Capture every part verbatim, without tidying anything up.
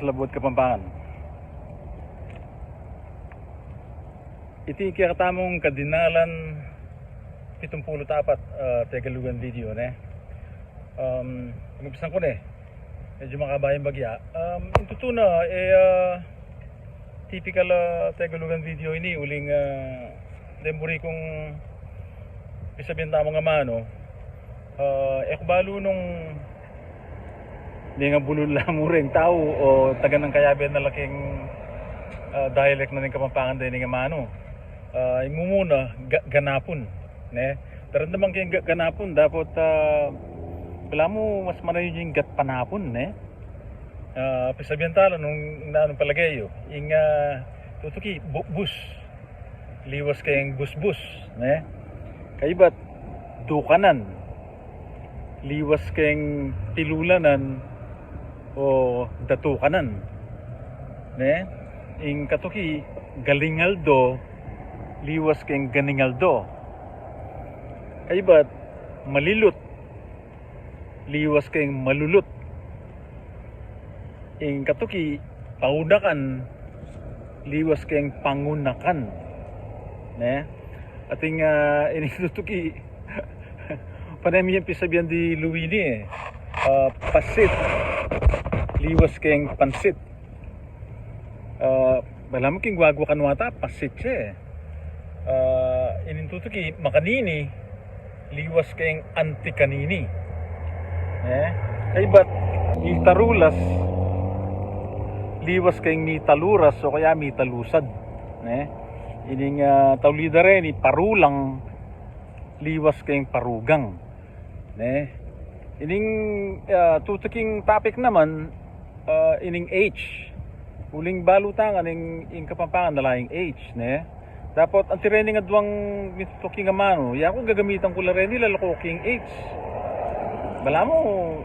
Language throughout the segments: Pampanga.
Labuad Kapampangan. Iti kekatamung kadinalan pitumpulu't apat, ah, Tegalugan video, ne? Um, umpisan ku ne. Medyu makaba ing bagya. Um, ing tutu na, e, ah, typical, ah, Tegalugan video ini, uling, ah, deng buri kung pisabian tamung amanu. Ah, e ku balu nung mengabulul la mu reng tau o taga nang kayabe na la king, ah, dialect na ning Kapampangan deng amanu. Ah, ing mumuna, ga-, ganapun, ne? Daramdaman ke ing ga-, ganapun, dapot, ah, balamu mas manayun ing gatpanapun, ne? Ah, pisabian tala nung nanu palage yu. Ing, ah, tutuki, bu-, bus. Liwas keng busbus, ne? Kaybat, dukanan. Liwas keng tilulanan o datukanan, ne? Ing katuki, galingaldo. Liwas keng ganingaldo. Kaybat, malilut. Liwas keng malulut. Ing katuki, paunakan. Liwas keng pangunakan, ne? Atin, ah, ining tutuki, pane mi yang pisabian di Luini, e. Ah, pasit. Liwas keng pansit. Ah, balamu king guagua kanuata, pasit ya, e. Ah, ining tutuki, makanini. Liwas keng anti kanini, ne? Kaybat, mitarulas. Liwas keng mitaluras o kaya mitalusad, ne? Ining, ah, tauli da reni, parulang. Liwas keng parugang, ne? Ining, ah, tutuking topic naman, ah, ining H. Uling balu tang ing, ing Kapampangan na la ing H, ne? Dapot anti reni ing aduang mitutuking amanu, yaku gagamitan ku la reni lalako king H. Balamu,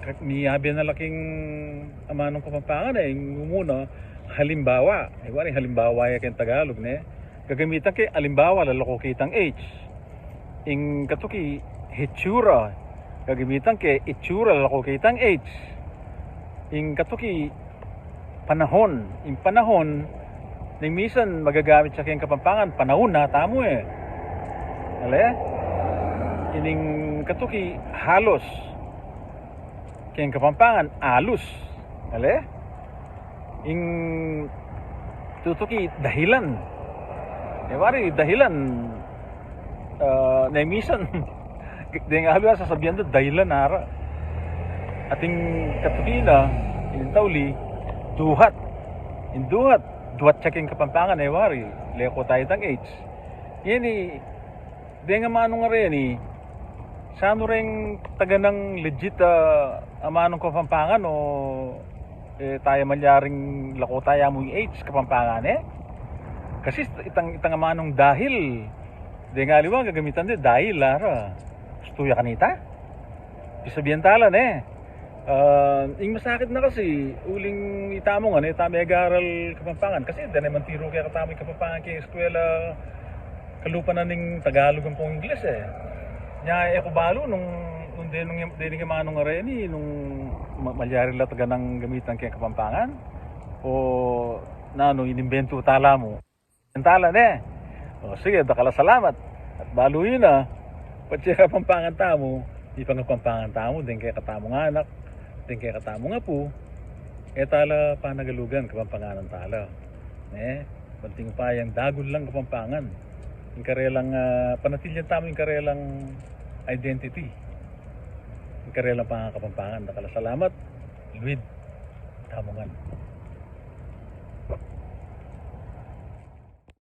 ka-, miyabe na la king amanung Kapampangan, e. Ing mumuna, halimbawa. E, wari halimbawa ya keng Tagalog, ne? Gagamitan ke alimbawa, lalako kitang H. Ing katuki, hitsura. Gagamitan ke itsura, lalako kitang H. Ing katuki, panahon. Ing panahon, ning misan magagamit ya keng Kapampangan, panaun na tamu, e. Ale? Ining katuki, halos. Keng Kapampangan, alus. Ale? Ing tutuki, dahilan. E, wari, dahilan. Ah, ne misan, deng alus, sasabian da, dahilan, ara. Atin katuki na, ing tauli, duhat. Ing duhat, duhat ya keng Kapampangan, e, wari. Leko tayu itang H. Ini, deng amanu nga reni, sanu reng taganang legit, ah, amanung Kapampangan o, e, taya malyaring lako taya mu ing H Kapampangan, e? Kasi itang, itang amanung dahil, deng aliwa gagamitan de, dahil, ara. Gustu ya kanita? Pisabian tala, ne? Ah, ing masakit na kasi, uling itamu ngan, e tamu megaral Kapampangan. Kasi dana man tiru kekatamu ing Kapampangan king eskwela, kalupa na ning Tagalog ampong Ingles, e. Nya, e ku balu nung, nung denung, dening amanu nga reni, nung ma-, malyari la taganang gamitan keng Kapampangan, o nanu, inimbentu tala mu. Yan tala, ne? O, sige, dakal a salamat. At balu yu na, patse Kapampangan tamu, ipangapampangan tamu deng kekatamung anak, deng kekatamung apu, e tala panagalugan, Kapampanganan tala. Ne? Banting upayang dagul lang Kapampangan. Ing karelang, ah, panatilian tamu ing karelang identity. Ing karelang pangakapampangan. Dakal a salamat. Luid tamu ngan.